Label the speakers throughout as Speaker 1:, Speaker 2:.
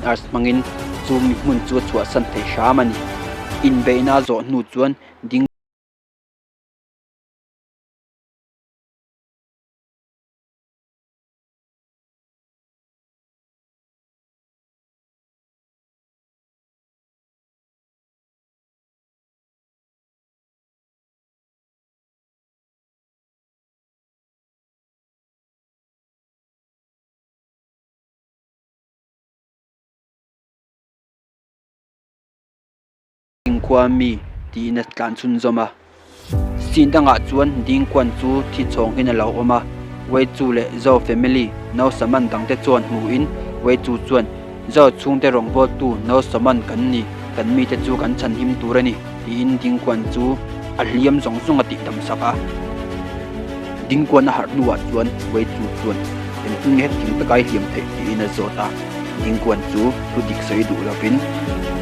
Speaker 1: Arts hmangin chu mi hmun chu a chhuahsan thei hram a ni. Inbeihna a zawh hnu chuan ding. Dingkhua mi tiin a tlan chhunzawm a. Scene dangah chuan Dingkuan chu thi chhawng hian a lo awm a, Weichu leh Zhou family Nausaman dangte chuan hmuhin Weichu chuan Zhou chhungte rawngbawltu Nausaman kan ni, kan mite chu kan chhanhim tur a ni tiin Dingkuan chu a hliam zawng zawng a tihdam sak a. Dingkuan a harh hnuah chuan Weichu chuan engtin nge hetiang taka i hliam theih tiin a zawt a. Dingkuan chu thu dik sawi duh lovin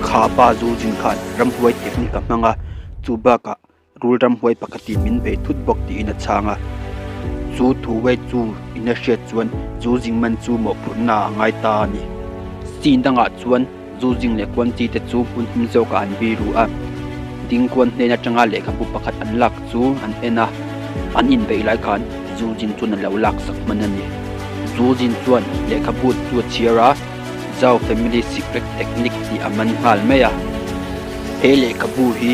Speaker 1: kha pa zu zin khan ramhuai technique a hmang a, chu bakah rul ramhuai pakhatin min bei thut bawk tiin a chhang a. Chu thu wei chu in a hriat chuan zu zing man chu mawhphurhna a ngai ta a ni. Scene dangah chuan zu zing leh kuan chi te chu hmun him zawkah an biru a, Dingkuan hnen atanga lehkhabu pakhat an lak chu an en a, an inbeih lai khan zu zin chuan a lo laksak hman a ni. Zu zin chuan lehkhabu chu a chhiar a, Zhao Family Secret Technique tih a man nghal mai a. He lehkhabu hi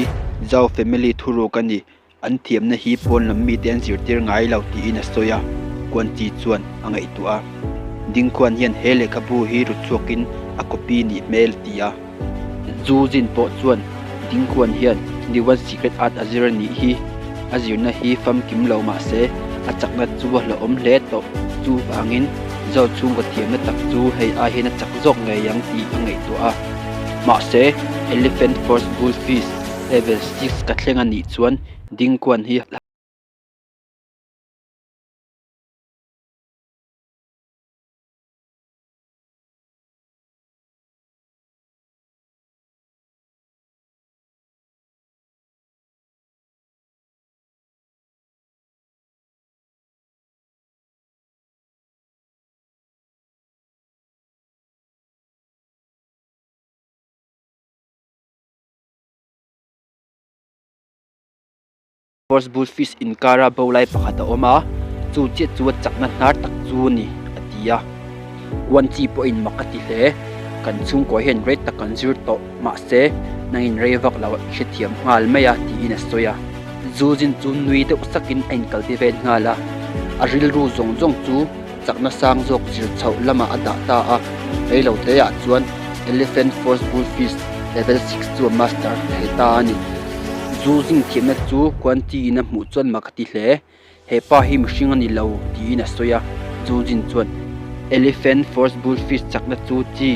Speaker 1: Zhao Family thuruk a ni, an thiamna hi pawn lam mite an zirtir ngai lo tiin a sawi a, Quan Chi chuan a ngaihtuah a. Ding Quan hian he lehkhabu hi ru chhuakin a copy nih hmel ti a. Zu Jin pawh chuan Ding Quan hian New One Secret Art a zir a nih hi. A zirna hi famkim lo mah se a chakna chu a hlauhawm hle tawh. Chuvangin Zo chhungkaw thiamna tak chu hei ai hian a chak zawk ngei ang tih a ngaihtuah a. Mahse, Elephant Force Bull Fist Level 6 ka thleng a nih chuan Ding Quan hi Force Bull Fist inkara bo lai pakhat a awm a, chu chiah chu a chakna hnar tak chu a ni, a ti a. Kuan chi pawhin mak a ti hle. Kan chhungkaw hian rei tak kan zir tawh, mahse, nangin rei vak lo i hrethiam nghal mai a, tiin a sawi a. Zu zin chu nui deuh sakin a inkalti vel nghal a. A rilru zawng zawng chu chakna sang zawk zir chhoh lamah a dah ta a, reilo teah chuan Elephant Force Bull Fist Level 6 chu a master thei ta a ni. Zu zing thiamna chu Quanti in a hmuh chuan mak a ti hle. He pa hi mihring a ni lo tiin a sawi a, Zu Jin chuan Elephant Force Bull Fist chakna chu chi,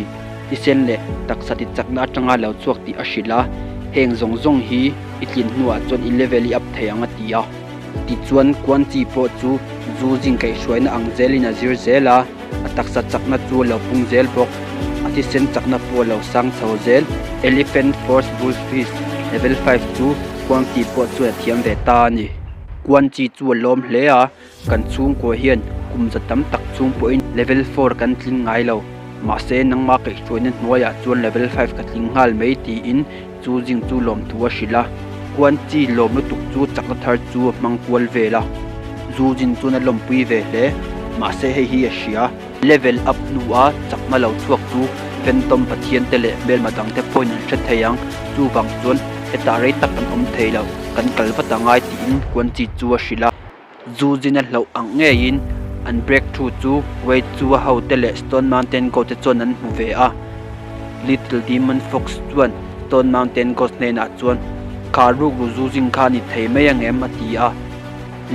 Speaker 1: thisen leh taksa ti chakna atanga lo chhuak tih a hrilh a, heng zawng zawng hi i tlin hnuah chuan i level i up thei ang a ti a. Tichuan Quanti pawh chu Zu Jin kaihhruaina ang zelin a zir zel a. A taksa chakna chu a lo pung zel bawk. A thisen chakna pawh a lo sang chho zel. Elephant Force Bull Fist Level 5 chu Kuang Chi pawh chuan a thiam ve ta a ni. Kuan Chi chu a lawm hle a, kan chhungkua hian kum za tam tak chhung pawhin Level 4 kan tling ngai lo. Mahse nangmah kaihhruaina hnuaiah chuan Level 5 ka tling nghal mai tiin chu zing chu lawmthu a hrilh a. Kuan Chi lawm lutuk chu chakna thar chu a hmang kual vel a. Zu zin chuan a lawmpui ve hle. Mahse hei hi a hria. Level up hnua chakna lo chhuak chu Phantom Pathian te leh hmelma dang te pawhin an hre thei ang. Chuvang chuan hetah rei tak kan awm thei lo, kan kal vat a ngai tiin Kuan Chi chu a hrilh a. Zu zin a hlauh ang ngeiin an breakthrough chu Wei chu a hote leh Stone Mountain Ghost te chuan an hmu ve a. Little Demon Fox chuan Stone Mountain Ghost hnenah chuan, Kha rukru zu zin kha a ni thei mai angem? a ti a.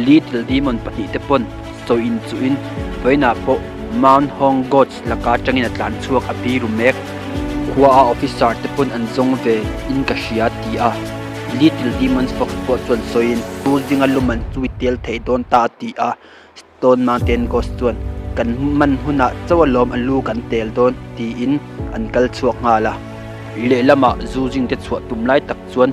Speaker 1: Little Demon pahnihte pawn sawi inchuhin vawiinah pawh Mount Hong Gods laka atangin a tlan chhuak a biru mek. Khua a officer te pawn an zawng ve in ka hria a ti a. Little Demon Fox pawh chuan sawiin Zu zinga luman chu i tel thei dawn ta a ti a. Stone Mountain Ghost chuan kan man hunah chauh alawm a lu kan tel dawn tiin an kal chhuak nghal a. Lehlamah zu zingte chhuah tum lai tak chuan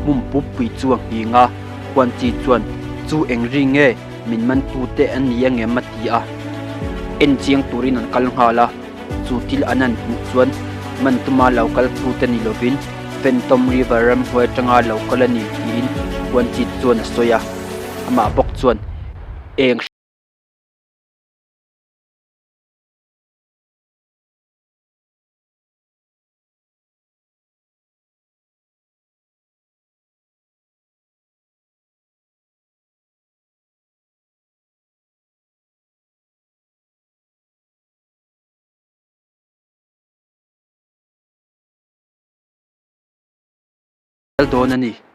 Speaker 1: Hmun pumpui chu a nghing a, Huan Chi chuan, Chu eng ri nge min man tute an ni angem? a ti a. En chiang turin an kal nghal a, chu thil an han hmuh chuan Man tuma lo kal tu te ni lovin Phantom River ramhnuai atanga lo kal a ni tiin Quan Chi chuan a sawi a. Amah bawk chuan eng dawn a ni.